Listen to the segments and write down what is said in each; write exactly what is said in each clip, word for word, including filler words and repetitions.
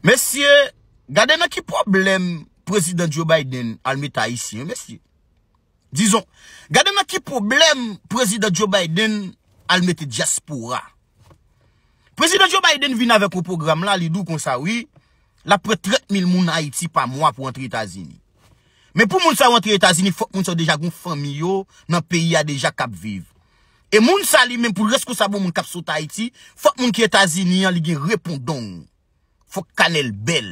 Mesye, gade nan ki pwoblèm prezidan Joe Biden al mete Ayisyen, mesye. Dizon, gade nan ki pwoblèm prezidan Joe Biden al mete dyaspora. Prezidan Joe Biden vin avèk yon pwogram la, li di w konsa, wi, l ap pran trant mil moun Ayiti pa mwa pou antre Etazini. Men pou moun sa yo antre Etazini, fòk moun sa yo deja gon fanmi yo nan peyi a deja k ap viv. E moun sa li menm pou l reskonsab yon moun k ap sot Ayiti, fòk moun ki Etazini an li gen repondong. Fòk kanè l bèl.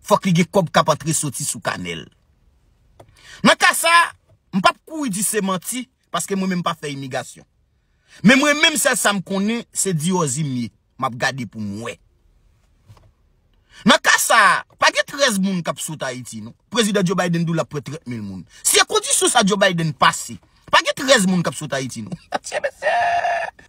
Fòk li gen kòb k ap antre soti sou kanè l. Nan ka sa, m p ap kouri di se manti, paske mwen menm m pa fè imigasyon. Men mwen menm sèl sa m konnen, se di Ozim ye. M ap gade pou m wè. Nan ka sa, pa gen trèz moun k ap sot Ayiti, non. Prezidan Joe Biden di w l ap pran trant mil moun. Si e kondisyon sa Joe Biden pase, pa gen trèz moun k ap sot Ayiti, non. Atye, mesye!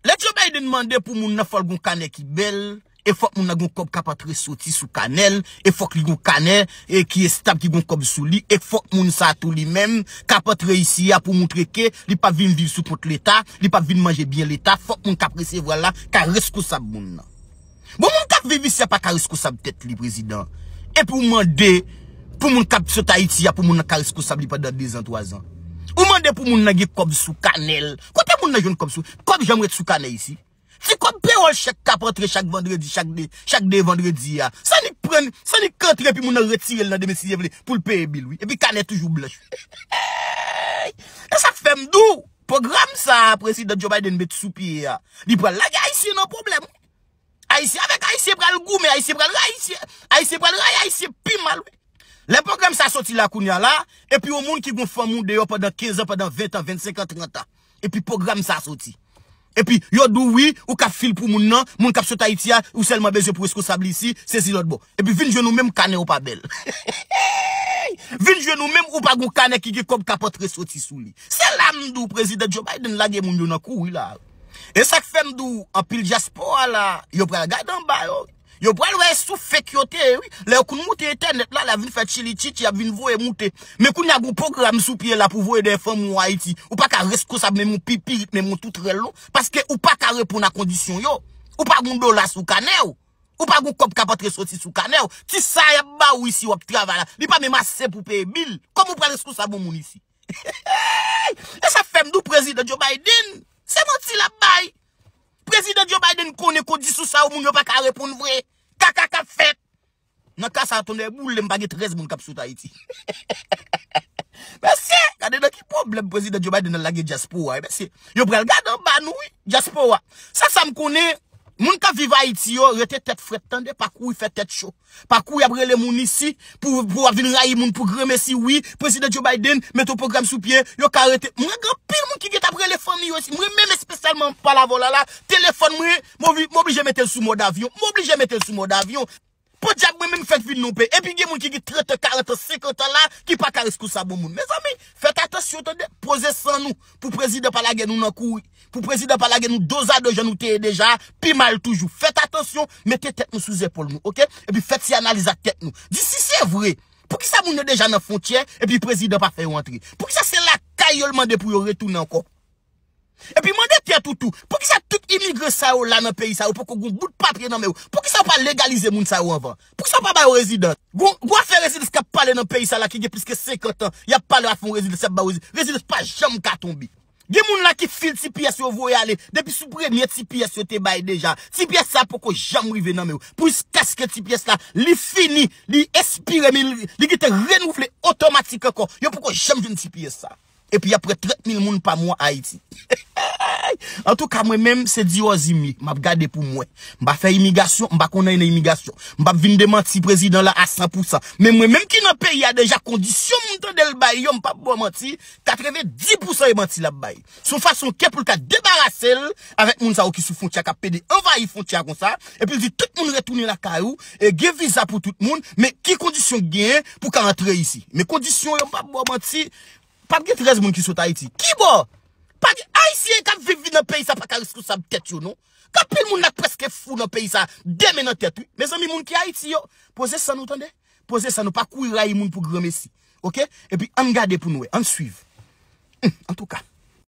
Lè Joe Biden mande pou moun nan, fò l gon kanè ki bèl, e fòk moun nan gon kòb k ap antre soti sou kanè l, e fòk li gon kanè e ki estab, ki gon kòb sou li, e fòk moun sa tou li menm k ap antre isi a pou moutre ke li p ap vin viv sou kont Leta, li p ap vin manje byen Leta, fòk moun k ap resevwa l la ka reskonsab moun nan. Bon, moun k ap viv isi a pa ka reskonsab tèt li, prezidan. Epi w mande pou moun k ap sot Ayiti a, pou moun nan ka reskonsab li pandan dezan, twazan. Ou mande pou moun nan gen kòb sou kanè l. Kote moun nan jwenn kòb sou, kòb janm ret sou kanè isi? Ti kòb pewòl chèk k ap antre chak vandredi, chak de, chak de vandredi a. Sa nik pran, sa nik antre epi moun nan retire l nan demen si Dye vle pou l peye bil, wi. Epi kanè toujou blanch. E sa k fè m di w, pwogram sa a prezidan Joe Biden met sou pye a, li pral lage Ayisyen nan pwoblèm. Ayisyen avèk Ayisyen pral goumen, Ayisyen pral rayi Ayisyen, Ayisyen pral rayi Ayisyen pi mal, wi. Lè pwogram sa soti la kounye a la, epi yon moun ki gon fanm ou deyò pandan kenz an, pandan ven an, vennsenk an, trant an. Epi pwogram sa soti. Epi yo di w wi, ou ka fil pou moun nan, moun k ap sot Ayiti a, ou sèlman bezwen pou reskonsab li isi, sezi lòt bò. Epi vin jwenn ou menm kanè ou pa bèl. Vin jwenn ou menm ou pa gon kanè ki gen kòb k ap antre soti sou li. Se la m di w prezidan Joe Biden lage moun yo nan kouri la. E sa k fè m di w anpil dyaspora la, yo pral gade anba yo. Yo pral wè sou fake yo te ye, wi. Lè yo konn moute entènèt la, la vin fè chili chichi, y ap vin voye moute. Men kounye a gon pwogram sou pye la pou voye dèyè fanmi w Ayiti. Ou pa ka reskonsab menm yon pipirit, menm yon toutrèl non. Paske ou pa ka reponn a kondisyon yo. Ou pa gon dola sou kanè w. Ou pa gon kòb k ap antre soti sou kanè w. Ti sa y ap ba w isi w ap travay la, li pa menm ase pou peye bil. Kòman w pral reskonsab yon moun isi? E sa fè m di w prezidan Joe Biden, se manti l ap bay. Prezidan Joe Biden konnen kondisyon sa yo moun yo pa ka reponn vre. Kaka k ap fèt. Nan ka sa tonnè boule m pa gen trèz moun k ap sot Ayiti. Mesye, gade nan ki pwoblèm prezidan Joe Biden al lage dyaspora, mesye. Yo pral gade anba nou, wi, dyaspora. Sa, sa m konnen, moun k ap viv Ayiti yo, rete tèt frèt, tande, pa kouri fè tèt cho. Pa kouri ap rele moun isi, pou, pou w ap vin rayi moun pou granmesi, wi, prezidan Joe Biden mete yon pwogram sou pye, yo ka rete. Mwen gen anpil moun ki gentan ap rele fanmi yo isi, mwen menm espesyalman m pale avè w la la, telefòn mwen, m obli-, m oblije mete l sou mòd avyon, m oblije mete l sou mòd avyon. Podyab mwen menm fèk vin nan yon peyi. Epi gen moun ki gen trant an, karant an, senkant an la, ki pa ka reskonsab yon moun. Mezanmi, fèt atansyon tande, poze san nou, pou prezidan pa lage nou nan kouri. Pou prezidan pa lage nou dozado jan nou te ye deja, pi mal toujou. Fèt atansyon, mete tèt nou sou zepòl nou, oke? Epi fè ti analiz ak tèt nou. Di si se vre, poukisa moun yo deja nan fwontyè, epi prezidan pa fè yo antre? Poukisa se lakay yo l mande pou yo retounen ankò? Epi mande tèt ou tou, poukisa tout imigran sa yo la nan peyi sa yo poko gon bout papye nan men yo? Poukisa yo pa legalize moun sa yo anvan? Poukisa yo pa ba yo rezidans? Gon, gon afè rezidans k ap pale nan peyi sa la ki gen plis ke senkant an, y ap pale afè yon rezidans, y ap ba yo rezi-, rezidans pa janm ka tonbe. Gen moun la ki fil T P S yo voye ale, depi sou premye T P S yo te bay deja. T P S sa poko janm rive nan men yo. Jiskaske T P S la, li fini, li espire, men li, li gentan renouvle otomatik ankò. Yo poko janm jwenn T P S sa. Epi y ap pran trant mil moun pa mwa Ayiti. Antouka, mwen menm, se di Ozim ye. M ap gade pou m wè. M pa fè imigasyon, m pa konn anyen nan imigasyon. M p ap vin demanti prezidan la a san pou san. Men mwen menm ki nan peyi a deja, kondisyon m tande l bay yo, m p ap ba w manti, katrevenndis pou san e manti l ap bay. Se yon fason ke pou l ka debarase l avèk moun sa yo ki sou fwontyè a, k ap pede anvayi fwontyè a konsa, epi l di tout moun retounen lakay ou, e gen viza pou tout moun, men ki kondisyon k genyen pou w ka antre isi? Men kondisyon yo, m p ap ba w manti, p ap gen trèz moun ki sot Ayiti. Kibò? Pa gen Ayisyen k ap viv nan peyi sa pa ka reskonsab tèt yo, non. Gen anpil moun la k prèske fou nan peyi sa, de men nan tèt, wi. Mezanmi, moun ki Ayiti yo, poze san nou, tande. Poze san nou, pa kouri rayi moun pou granmesi. Oke? Epi, ann gade pou n wè, ann swiv. Hum, antouka,